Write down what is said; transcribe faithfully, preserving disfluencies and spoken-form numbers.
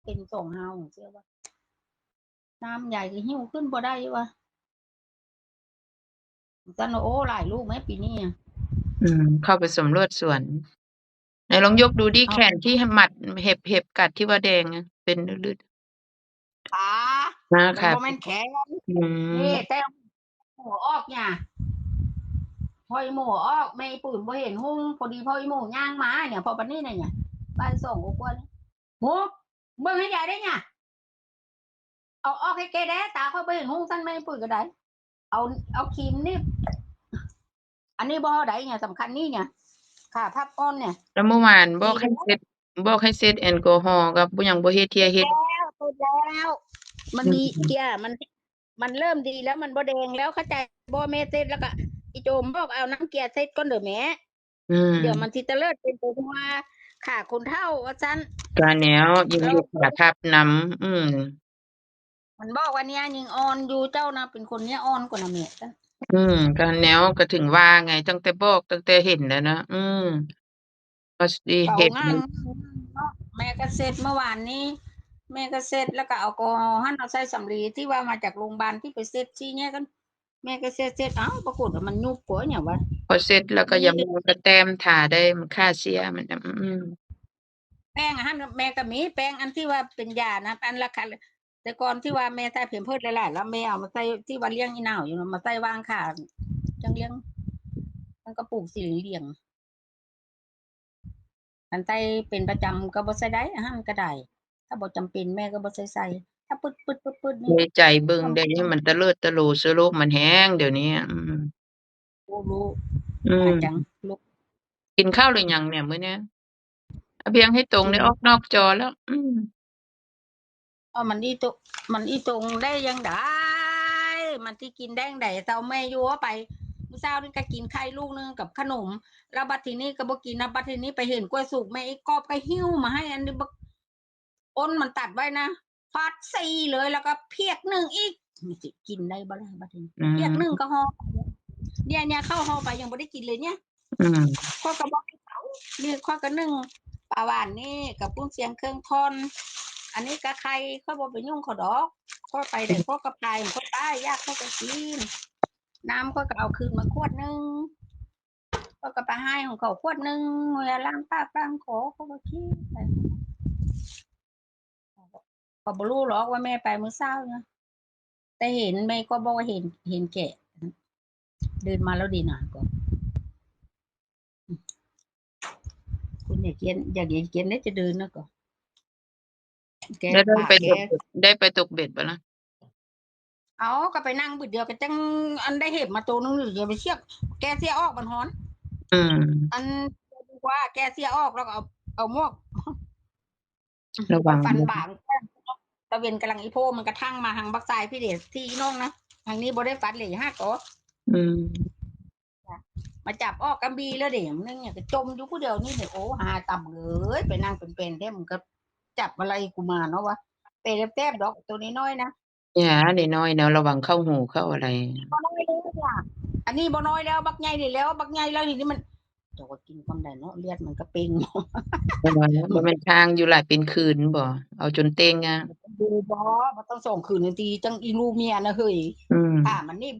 เป็นสองเฮาเชื่อว่า น้ำใหญ่ก็หิ้วขึ้นบ่ได้วะ จันว่า โอ้ หลายลูกไหมปีนี้อะ อืม เข้าไปสำรวจสวน ไหนลองยกดูดิ เอา แขนที่หมัด เห็บ เห็บกัดที่ว่าแดงอะ เป็นลืดๆ ขา อ่า มัน ค่ะ บ่แม่นแขน อืม นี่ แต่หัวออกเนี่ย พออีหมูออก แม่อีปืนบ่เห็นหุง พอดีพออีหมูย่างมาเนี่ย พอปานนี้เนี่ย บ่ายสองกว่าๆ นี่ หมู เบิ่งให้ยายได้เนี่ย เอาออกให้แกแด้ ตาข้อยบ่เห็นหุง ซั่นแม่อีปืนก็ได้ เอา เอาครีมนี่ อันนี้บ่ได้เนี่ย สำคัญนี่เนี่ย ขาพับอ่อนเนี่ย แล้วเมื่อวานบอกให้เช็ด บอกให้เช็ดแอลกอฮอล์ ก็บ่ ยังบ่เฮ็ด เทื่อเฮ็ด แล้ว เช็ดแล้ว มัน อืม มีเกลือ มัน มันเริ่มดีแล้ว มันบ่แดงแล้ว เข้าใจบ่ แม่เช็ดแล้วก็ อีโจมบอก เอาน้ำเกลือเช็ดก่อนเด้อแม่ อืม เดี๋ยวมันสิเตลิดเป็นตัวว่า ขาคนเฒ่า ว่าซั่น ก็แล้ว ยัง แล้ว อยู่ขาพับนำ อืม มันบอกว่าเนี่ยยังอ่อนอยู่ เจ้านะเป็นคนเนี่ยอ่อนกว่านะแม่ อืม ก็แล้ว ก็ถึงว่าไง ตั้งแต่บอก ตั้งแต่เห็นแล้วนะ อืม ก็สิ เห็น งามเนาะ แม่ก็เช็ดเมื่อวานนี้ แม่ก็เช็ด แล้วก็เอาแอลกอฮอล์หั่น เอาใส่สำลีที่ว่ามาจากโรงพยาบาลที่ไปเช็ดที่เนี่ยกัน แม่ก็เช็ด เช็ด เอ้า ปรากฏว่ามันยุบกว่าเนี่ยว่ะ พอเช็ดแล้วก็ นี่ ยังมันก็แต้มทาได้ มันฆ่าเชื้อมัน อืม แป้งอะหั่น แม่ก็มีแป้งอันที่ว่าเป็นยานะ อันละค่ะ แต่ก่อนที่ว่าแม่ใส่แพมเพิร์สหลายๆ แล้วแม่เอามาใส่ที่ว่าเลี้ยงอีหนาวอยู่เนาะ มาใส่วางขา จั่งเลี้ยง มันกระปุกสีเหลือง อันใส่เป็นประจำก็บ่ใส่ได้ อะหั่นก็ได้ ถ้าบ่จำเป็นแม่ก็บ่ใส่ใส่ ถ้าปึดๆๆๆ นี่ ในใจเบิ่งได้ มันตะเลิดตะโล เชื้อโรคมันแฮงเดี๋ยวนี้ อืม โอ้ รู้ อืม มาจัง รู้ กินข้าวหรือยังเนี่ยมื้อเนี้ย เอาเพียงให้ตรง กิน ได้ออกนอกจอแล้ว อืม เอามันอีตรง มันอีตรงได้ยังได๋ มันสิกินได้จั่งใด๋ เซาแม่อยู่ไป มื้อเช้านี่ก็กินไข่ลูกหนึ่งกับขนม แล้วบัดทีนี้ก็บ่กินนะ บัดทีนี้ไปเห็นกล้วยสุก แม่อีกอบก็หิ้วมาให้ อันนี้บัก อ้นมันตัดไว้นะ ฟาดสี่เลย แล้วก็เพียกหนึ่งอีก มันสิกินได้บ่ล่ะบัดนี้ อืม เพียกหนึ่งก็ห่อ เนี่ย เนี่ย เข้าห่อไปยังบ่ได้กินเลยเนี่ย อืม ข้อยก็บอกให้เขา นี่ข้อยก็นึ่งปลาหวานนี่กับกุ้งเชียงเครื่องทอน อันนี้ก็ไข่ ข้อยบ่ไปยุ่งเขาดอก ข้อยไปแต่ข้อยก็พายของข้อยไป อยากข้อยก็กิน น้ำข้อยก็เอาคืนมาขวดหนึ่ง ข้อยก็ไปให้ของเขาขวดหนึ่ง เวลาล้างปากล้างคอข้อยก็กินไป ข้อยบ่รู้หรอกว่าแม่ไปมื้อเช้านะ แต่เห็นแม่ก็บอกว่าเห็น เห็นแก เดินมาแล้วดีนะก็ คุณอยากเขียน อยาก อยากเขียนได้จะเดินนะก็ แก แล้วได้ ปาก ไป แก ตก ได้ไปตกเบ็ดบ่ล่ะ เอา ก็ไปนั่งบึดเดียวก็จั่งอันได้เห็บมาตัวหนึ่ง เดี๋ยวไปเสียก แกเสียออกมันฮ้อน อืม อัน ว่าแกเสียออกแล้วก็เอา เอาหมวก ระวัง ฟันบาง ตะเวนกำลังอีโพ มันกระทั่งมาทางบักซายพี่เดชที่น้องนะ ทางนี้บ่ได้ฟันเลยห้าก็ อืม มาจับออกกำบีแล้วเดี๋ยวนึงเนี่ยก็จมอยู่ผู้เดียวนี่เนี่ย โอ้ หาต่ำเลย ไปนั่งเป็นๆ เด้ มันก็จับอะไรกูมาเนาะวะ แต่แซ่บๆ ดอกตัวน้อยๆ นะ เนี่ย น้อยๆ เนาะ ระวังเข้าหูเข้าอะไร บ่น้อยแล้วจ้ะ อันนี้บ่น้อยแล้ว บักใหญ่นี่แล้ว บักใหญ่แล้วทีนี้มัน เจ้าก็กินก่อนได้เนาะ เลือดมันก็เป่ง เออ บ่แม่นค้างอยู่หลายเป็นคืนบ่ เอาจนเต็งอะ ดูบ่ บ่ต้องสองคืนนาที จั่งอีลูกเมียนะเฮ้ย อืม ถ้ามันนี่